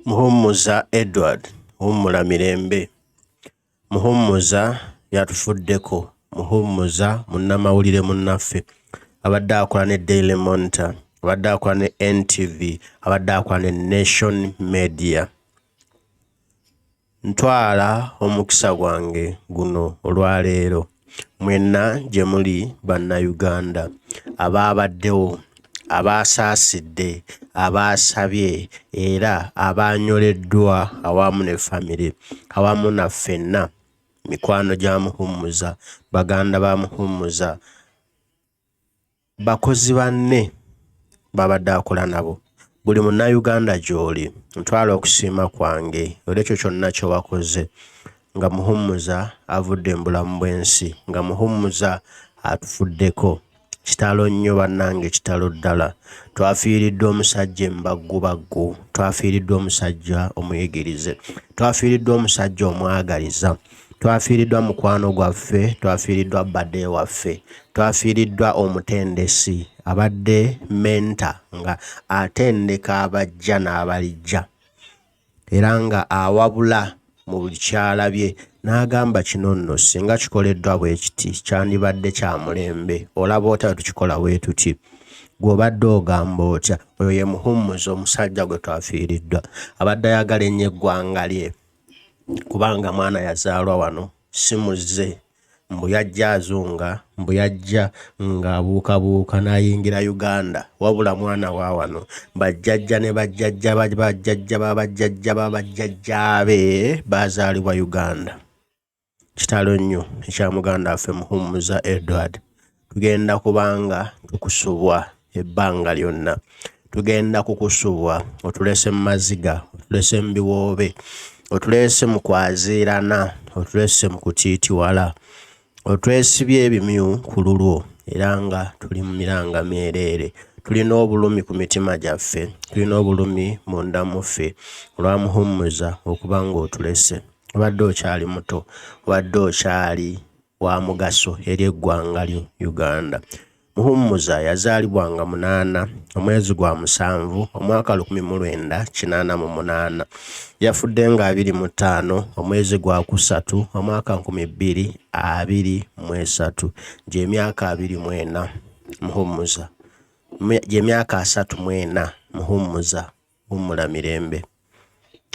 Muhumuza Edward wummula mirembe. Muhumuza yatufuddeko. Muhumuza munnamawulire munnaffe abadde akola ne Daily Monitor, abadde akola ne NTV, abadde akola ne Nation Media. Ntwala omukisa gwange guno olwaleero mwenna gye muli Bannayuganda abaabaddewo, abaasaasidde, abaasabye era abaanyoleddwa awamu ne famire awamu na ffenna mikwano gya Muhumuza, baganda ba Muhumuza, bakozi banne b'abadde akola nabo. Buli Munnayuganda gy'oli, ntwala okusiima kwange olw'ekyo kyonna kye wakoze nga Muhumuza avudde mu bulamu bw'ensi, nga Muhumuza atufuddeko. Kitalo nnyo bannange, kitalo ddala. Twafiiriddwa omusajja embaggubaggu, twafiiriddwa omusajja omuyigirize, twafiiriddwa omusajja omwagaliza, twafiiriddwa mukwano gwaffe, twafiiriddwa bbadde waffe, twafiiriddwa omutendesi abadde mentor nga atendeka abajja n'abalijja era nga awabula mu buli ky'alabye n'agamba kino nno singa kikoleddwa bwe kiti kyandibadde kya mulembe, olaba otya bwe tukikola bwe tuti, gw'obadde ogamba otya? Oyo ye Muhumuza omusajja gwe twafiiriddwa abadde ayagala ennyo eggwanga lye kubanga mwana yazaalwa wano si muzze mbu yajja azunga, mbu yajja ng'abuukabuuka n'ayingira Uganda, wabula mwana wa wano bajjajja ne bajjajja bajjajja ba bajjajja ba bajjajjaabe baazaalibwa Uganda. Kitalo nnyo ekya muganda waffe Muhumuza Edward. Tugenda kubanga tukusubwa ebbanga lyonna. Tugenda kukusubwa otulese mu maziga, otulese mu biwoobe, otulese mu kwaziirana, otulese mu kutiitiwala, otwesibye ebimyu ku lulwo era nga tuli mu miranga myereere. Tulina obulumi ku mitima gyaffe, tulina obulumi munda mu ffe olwa Muhumuza okuba ng'otulese. Obadde okyali muto, obadde okyali wa mugaso eri eggwanga lyo Uganda. Muhumuza yazaalibwa nga 8 omwezi gwa 7 omwaka 1988. Yafudde nga 25 omwezi gwa 3 omwaka 2023, gy'emyaka 24 Muhumuza, gy'emyaka 34 Muhumuza, wummula mirembe.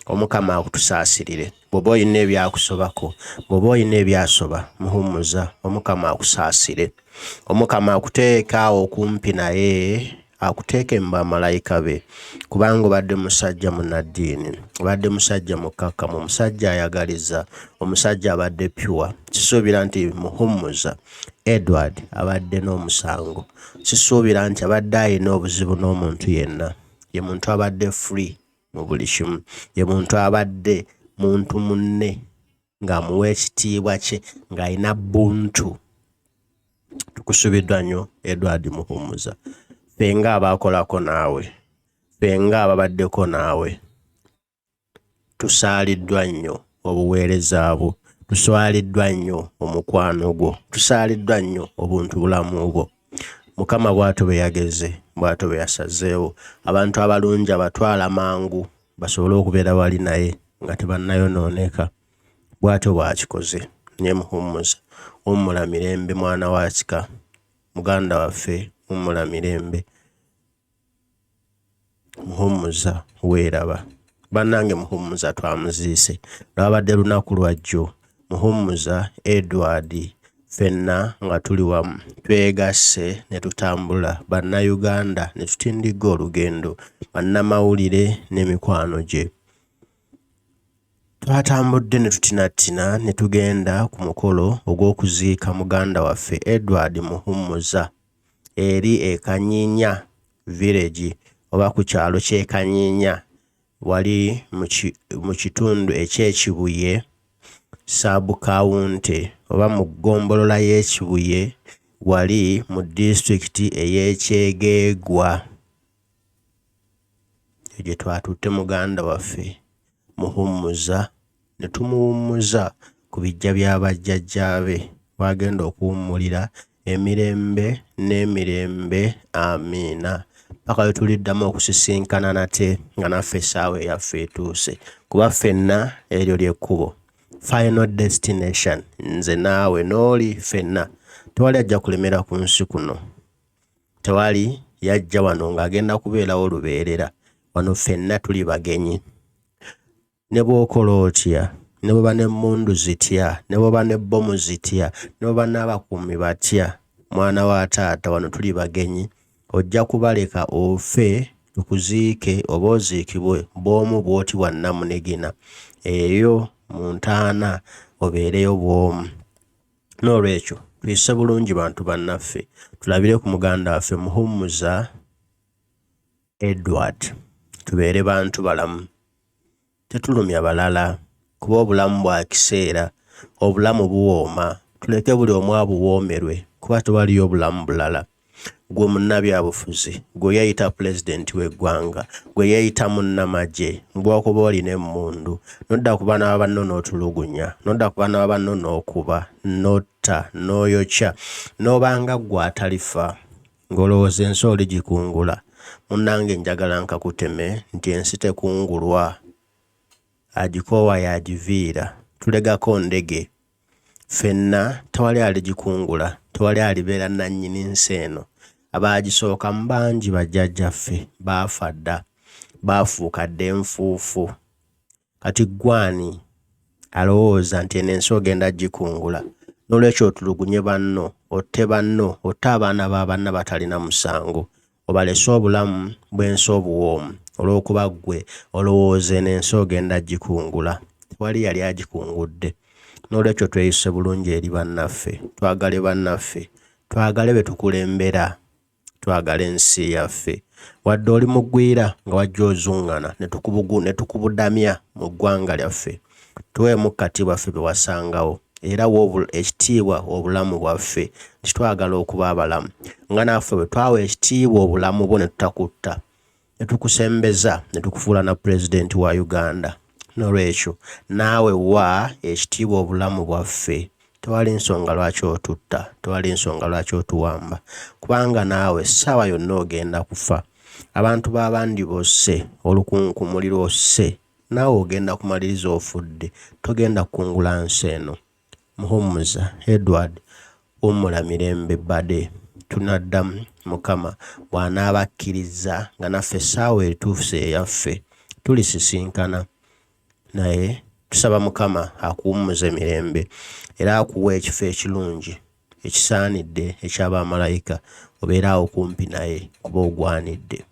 Omukama akutusaasirire. Bw'oba olina ebyakusobako, bw'oba olina ebyasoba Muhumuza, Omukama akusaasire. Omukama akuteeke awo okumpi naye, akuteeke mu bamalayika be, kubanga obadde musajja munnaddiini, obadde musajja mukkakkamu, omusajja ayagaliza, omusajja abadde pure. Sisuubira nti Muhumuza Edward abadde n'omusango. Sisuubira nti abadde alina obuzibu n'omuntu yenna. Ye muntu abadde free mu buli kimu. Ye muntu abadde muntu munne ng'amuwa ekitiibwa kye, ng'alina buntu. Tukusubiddwa nnyo Edward Muhumuza. Ffe ng'abaakolako naawe, ffe ng'ababaddeko naawe, tusaaliddwa nnyo obuweereza bwo, tuswaliddwa nnyo omukwano gwo, tusaaliddwa nnyo obuntu bulamu bwo. Mukama bw'atyo bwe yageze, bw'atyo bwe yasazeewo. Abantu abalungi abatwala mangu basobole okubeera wali naye nga tebannayonooneka. Bw'atyo bw'akikoze. Ne Muhumuza, wummula mirembe mwana wa kika, muganda waffe wummula mirembe. Muhumuza weeraba. Bannange Muhumuza twamuziise. Lwabadde lunaku lwa jjo. Muhumuza Edward ffenna nga tuli wamu twegasse ne tutambula Bannayuganda ne tutindigga olugendo, bannamawulire n'emikwano gye. Twatambudde ne tutinatina ne tugenda ku mukolo ogw'okuziika muganda waffe Edward Muhumuza eri e Kanyinya Village oba ku kyalo ky'e Kanyinya wali mu kitundu eky'e Kibuye sub-county oba mu ggombolola y'e Kibuye wali mu disitulikiti ey'e Kyegegwa. Eyo gye twatutte muganda waffe Muhumuza ne tumuwummuza ku biggya bya bajjajjaabe w'agenda okuwummulira emirembe n'emirembe. Amiina. Paka lwe tuliddamu okusisinkana nate nga naffe essaawa eyaffe etuuse. Kuba ffenna eryo ly'ekkubo. Final destination. Nze naawe n'oli ffenna. Tewali ajja kulemera ku nsi kuno. Tewali yajja wano ng'agenda kubeerawo lubeerera. Wano ffenna tuli bagenyi. Ne bw'okola otya, ne bw'oba n'emmundu zitya, ne bw'oba ne bbomu zitya, ne bw'oba n'abakuumi batya, mwana wa taata wano tuli bagenyi, ojja kubaleka ofe tukuziike oba oziikibwe bw'omu bw'oti bwa nnamunigina eyo mu ntaana obeereyo bw'omu. Noolwekyo tuyise bulungi bantu bannaffe, tulabire ku muganda waffe Muhumuza Edward, tubeere bantu balamu. Tetulumya balala kuba obulamu bwa kiseera, obulamu buwooma, tuleke buli omu abuwoomerwe kuba tewaliyo bulamu bulala. Ggwe munnabyabufuzi, ggwe eyeeyita pulezidenti w'eggwanga, ggwe eyeeyita munnamagye, bw'okuba olina emmundu n'odda ku baana ba banno n'otulugunya, n'odda ku baana ba banno n'okuba, n'otta, n'oyokya, n'oba nga ggwe atalifa. Ng'olowooza ensi oligikungula? Munnange njagala nkakuteme nti ensi tekungulwa. Agikoowa y'agiviira. Tulegako ndege. Ffenna tewali aligikungula, tewali alibeera nnannyini nsi eno. Abaagisookamu bangi bajjajjaffe baafa dda, baafuuka dda enfuufu. Kati ggwe ani alowooza nti eno ensi ogenda gikungula? Noolwekyo otulugunye banno, otte banno, otte abaana ba banna batalina musango, obalese obulamu bw'ensi obuwoomu olw'okuba ggwe olowooza eno ensi ogenda gikungula. Tewali yali agikungudde. Noolwekyo tweyise bulungi eri bannaffe, twagale bannaffe, twagale be tukulembera. Twagala ensi yaffe. Wadde oli mugwira nga wajja ozuŋŋana ne tukubudamya mu ggwanga lyaffe, tuweemu katiibwa ffe be wasangawo era wa ekitiibwa obulamu bwaffe nti twagala okuba abalamu nga naffe bwe twawa ekitiibwa obulamu bwo ne tutakutta ne tukusembeza ne tukufuula na pulezidenti wa Uganda. Noolwekyo naawe wa ekitiibwa obulamu bwaffe. Tewali nsonga lwaki otutta, tewali nsonga lwaki otuwamba, kubanga naawe essaawa yonna ogenda kufa. Abantu b'abandi bosse, olukunkumuli lw'osse, naawe ogenda kumaliriza ofudde, togenda kukungula nsi eno. Muhumuza Edward, wummula mirembe bbade. Tunaddamu Mukama bw'anaaba akkirizza nga naffe essaawa etuuse eyaffe, tulisisinkana. Naye tusaba Mukama akuwummuze mirembe era akuwe ekifo ekirungi ekisaanidde eky'abamalayika, obeere awo kumpi naye kuba ogwanidde.